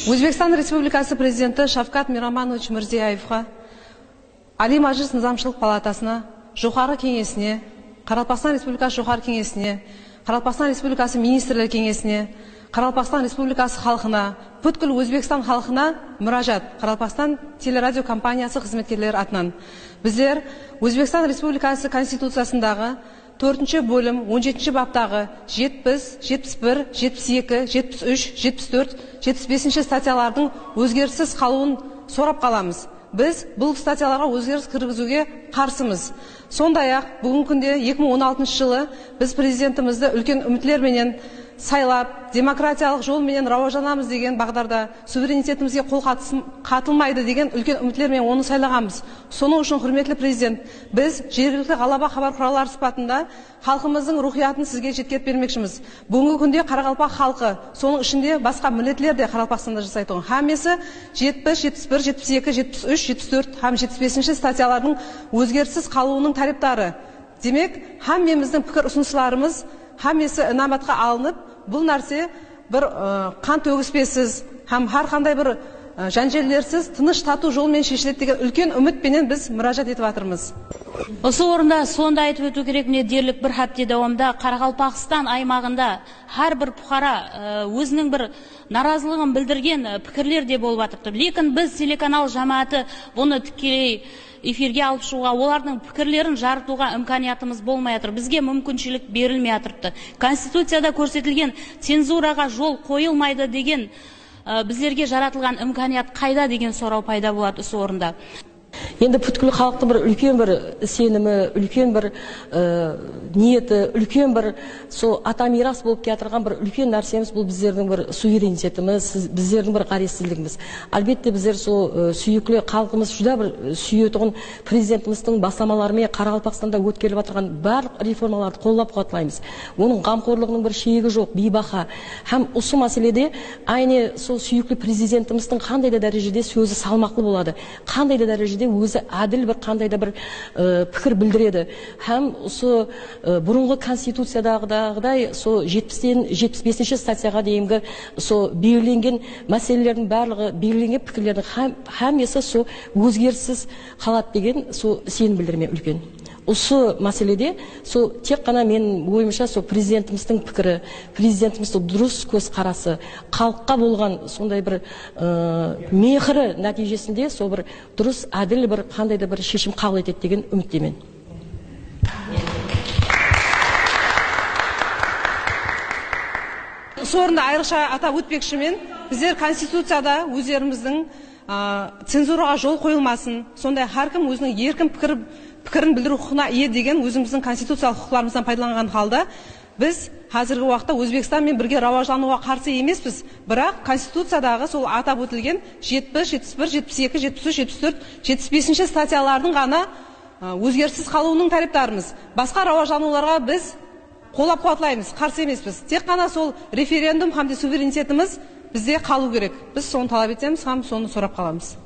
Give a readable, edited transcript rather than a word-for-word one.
Өзбекстан Республикасы президенті Шавкат Миромонович Мирзияевқа, Али Мәжіліс Нызамшылық палатасына, Жоғарғы Кеңесіне, Қарақалпақстан Республикасы Жоғарғы Кеңесіне, Қарақалпақстан Республикасы Министрлер Кеңесіне, Қарақалпақстан Республикасы халқына, бүткіл Өзбекстан халқына мұражат Қарақалпақстан телерадио компаниясы қызметкерлері атынан. Біздер Өзбекстан Республикасы Конституциясындағы 4-ші бөлім 17-ші баптағы 70, 71, 72, 73, 74, 75-ші статьялардың өзгеріссіз қалуын сорап қаламыз. Біз бұл статьяларға өзгеріс кіргізуге қарсымыз. Сондай-ақ бүгінгі күнде 2016 жылы біз президентімізді үлкен үмітлерменен сайлап, демократиялық жолменен рауажданамыз деген бағдарда суверенитетімізге қол қатылмайды деген үлкен үмітлермен оны сайлағанбыз. Соның үшін, құрметті президент, біз жергілікті ғалаба хабар құралдары сипатында халқымыздың рухиятын сізге жеткізіп бермекшіміз. Бүгінгі күнде қарақалпақ халқы, соның ішінде басқа милләтлер де Қарақалпақстанда жасайтұғын. Һәммесі 70, 71, 72, 73, 74 һәм 75-ші статьялардың өзгеріссіз қалуының тараптары. Демек, һәммеміздің пікір ұсыныстарымыз һәммесі инабатқа алынып, бұл нәрсе бір қан төгіспесіз һәм әр қандай бір жанжалдерсіз тыныш тату жолмен шешіледі деген үлкен үмітпенен біз мұражат етіп жатырмыз. Осы орында сонда айтып өту керек, міне дерлік бір хәпте давамында Қарақалпақстан аймағында әрбір бұқара өзінің бір наразылығын білдірген пікірлер де болып жатыр. Лекін біз телеканал жамааты бұны тікелей эфирге алып шығуға, олардың пікірлерін жарытуға имканиятымыз болмай жатыр. Бізге мүмкіншілік берілмей жатырыпты. Конституцияда көрсетілген цензураға жол қойылмайды деген біздерге жаратылған имканият қайда деген сұрау пайда болады осы орында. Енді бүткіл халықтың бір үлкен бір сенімі, үлкен бір ниеті, үлкен бір сол ата мирас болып келатырған бір үлкен нәрсеміз бұл біздердің бір суверенитетіміз, біздердің бір ғарезсіздігіміз. Әлбетте біздер сол сүйікті халқымыз жүдә бір сүйетұғын президентіміздің бастамаларымен Қарақалпақстанда өткеріліп жатырған барлық реформаларды қолдап қуатлаймыз. Оның қамқорлығының бір шегі жоқ, бейбаха. Һәм осы мәселеде әйне сол сүйікті президентіміздің қандай да дәрежеде сөзі салмақты болады, қандай да дәрежеде өзі әділ бір қандай да бір пікір білдіреді. Һәм осы бұрынғы конституциядағыдай сол 70-тен 75-ші статьяға дейінгі сол белгіленген мәселелердің барлығы, белгіленген пікірлердің һәммесі сол өзгеріссіз қалады деген сол сенім білдірме үлкен. Осы мәселеде сол тек қана менің ойымша сол президентіміздің пікірі, президентіміздің дұрыс көзқарасы, халыққа болған сондай бір мехірі нәтижесінде сол бір дұрыс, әділ бір қандай да бір шешім қабыл етеді деген үміттемін. Осы орында айрықша атап өтпекшімін, біздер конституцияда өздеріміздің цензураға жол қойылмасын, сондай әркім өзінің еркін пікірін білдіру құқығына ие деген өзіміздің конституциялық құқықтарымыздан пайдаланған халда біз қазіргі уақытта Өзбекстанмен бірге рауаждануға қарсы емеспіз, бірақ конституциядағы сол атап өтілген 70, 71, 72, 73, 74, 75-ші статьялардың ғана өзгеріссіз қалуының тараптарымыз. Басқа рауаждануларға біз қолдап қуатлаймыз, қарсы емеспіз. Тек қана сол референдум һәм де суверенитетіміз бізде қалу керек. Біз соны талап етеміз һәм соны сұрап қаламыз.